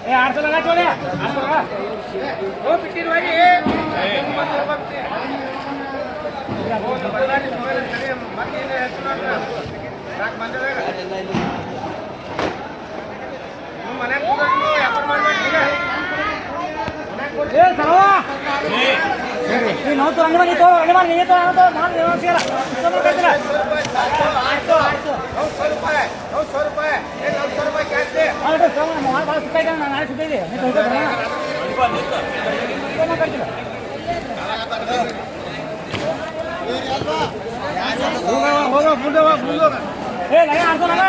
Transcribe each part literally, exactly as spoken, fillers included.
اے، آٹھ سو لگا، چھوڑے، آٹھ سو لگا۔ او، پٹی بھائی، اے۔ اے، سلوا۔ اے، نو تو رنگ والی تو، رنگ والی نہیں تو، تو مال دینا سی والا۔ تو میں کہتے نا۔ آٹھ سو، آٹھ سو۔ ہوگا، ہوگا، بھول ہوگا، بھول ہوگا۔ اے، لگا، آٹھ سو لگا۔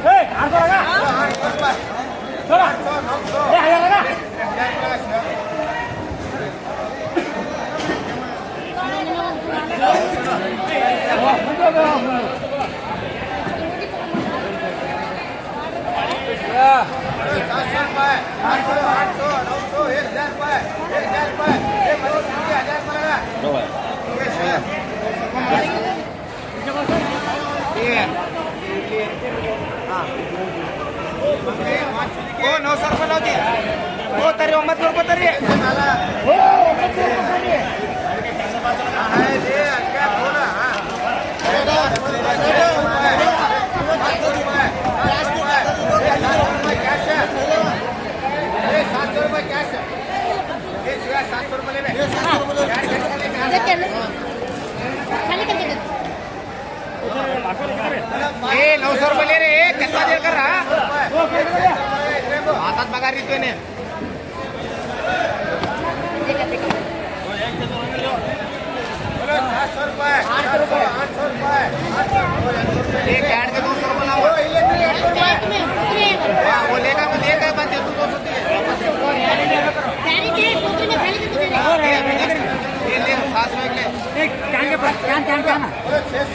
اے، آٹھ سو لگا۔ چھوڑا۔ اے، ہزار لگا۔ او، نو سو روپے لو جی۔ او، تیرے امت پر پتر رہی ہے۔ اے، نو سو روپے لے رہے، اے، کتنا دیر کر رہا؟ آتات بگا رہی تو نے۔ اے، کیٹ کے دو سو روپے لاؤ۔ ہاں، وہ لے گا، وہ دے گا، بس دے، تو دو سو دے۔ اے، لے، سات سو ایک لے۔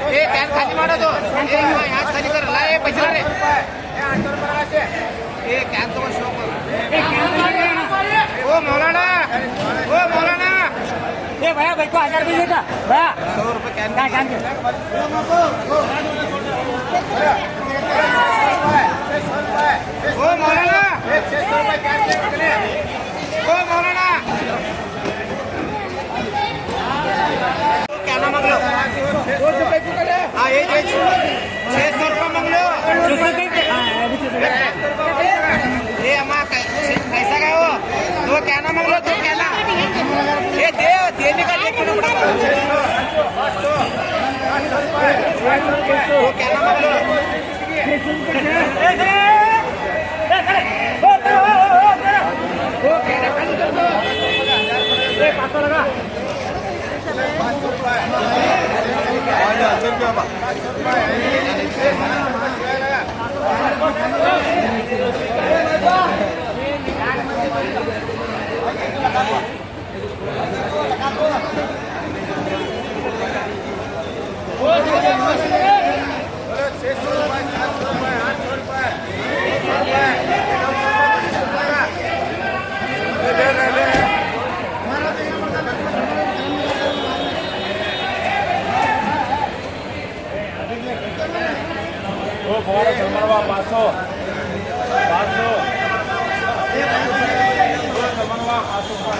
اے، کین خالی مارا تو۔ اے، یہاں خالی کر، لا، اے، پیسے لا رے۔ اے، کین تو شوق۔ او مولانا، او مولانا۔ اے بھیا، بھائی کو ہزار روپے دیتا۔ بھیا۔ سو روپے کین۔ کیا کین کے؟ او مولانا۔ او مولانا۔ کیا نام مانگ لو؟ ہاں، یہ، یہ چھ سو روپے مانگ لو۔ یہ ہمارا کیسا گیا وہ؟ تو کیا نام مانگ لو؟ تو کیا نام؟ یہ دے، دینے کا دیکھو نا بڑا۔ تو کیا نام مانگ لو؟ او، بہت سلمان بابا، پانچ سو۔ پانچ سو۔ سلمان بابا، پانچ سو۔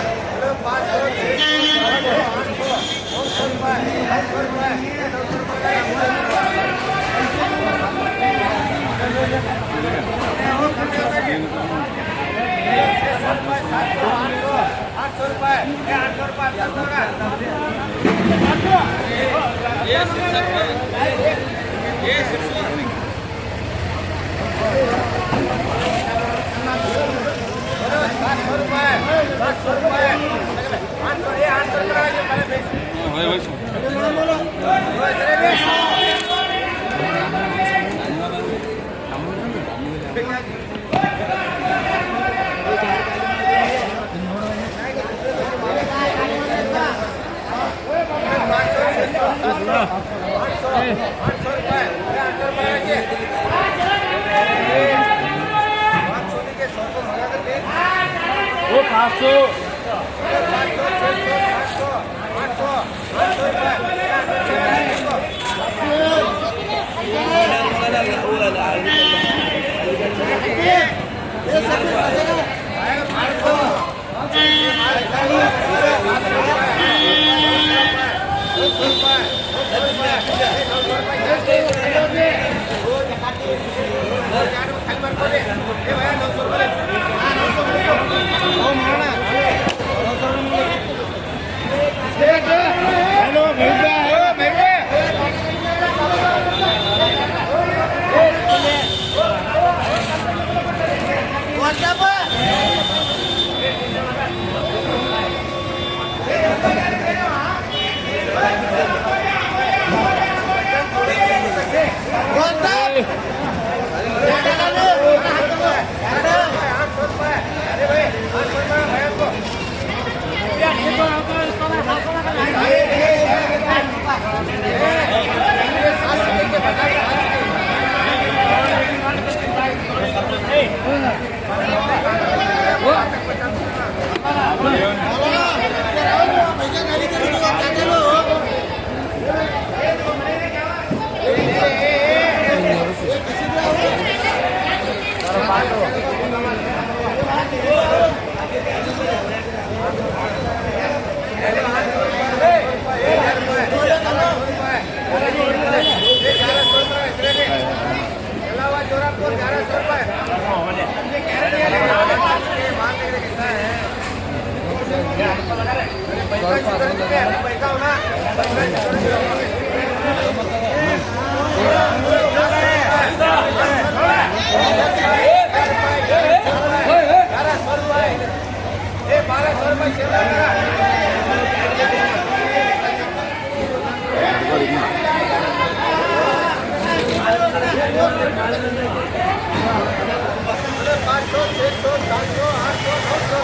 پانچ سو، چھ سو، سات سو، آٹھ سو، نو سو،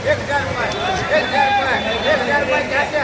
ایک ہزار روپے، ایک ہزار روپے، ایک ہزار روپے، کیا کیا؟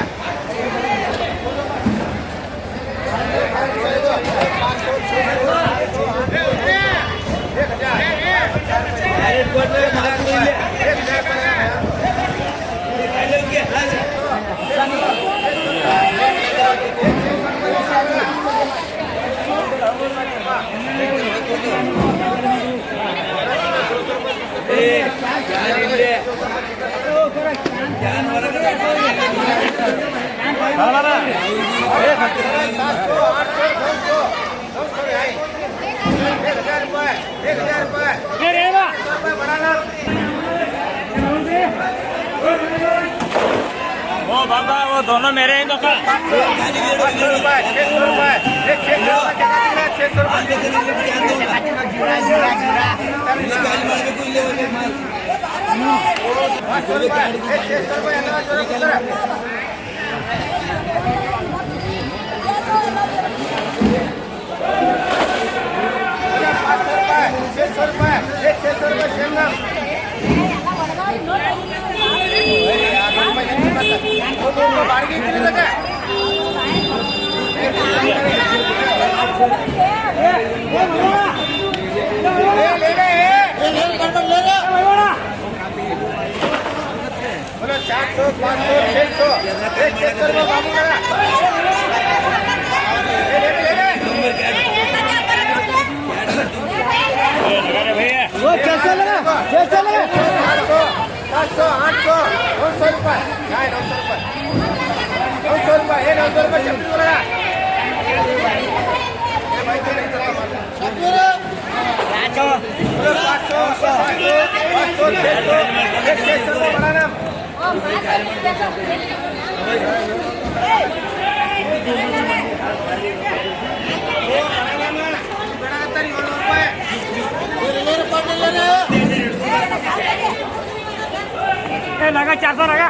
او بابا، وہ دونوں میرے ہیں تو کا؟ پانچ سو روپے، چھ سو روپے، ایک چھ سو روپے، چھ سو روپے۔ پانچ سو روپے، ایک چھ سو روپے، پانچ سو روپے، چھ سو روپے، ایک چھ سو روپے، سیم دام۔ بولو، چار سو، پانچ سو، چھ سو۔ اے، چھ سو روپے بابو میرا۔ اے، لے لے، لے لے۔ وہ چھ سو لگا، چھ سو لگا۔ سات سو، سات سو، آٹھ سو، نو سو روپے۔ نو سو روپے۔ نو سو روپے، اے، نو سو روپے شیمپو لگا۔ اے، لگا، چار سو لگا۔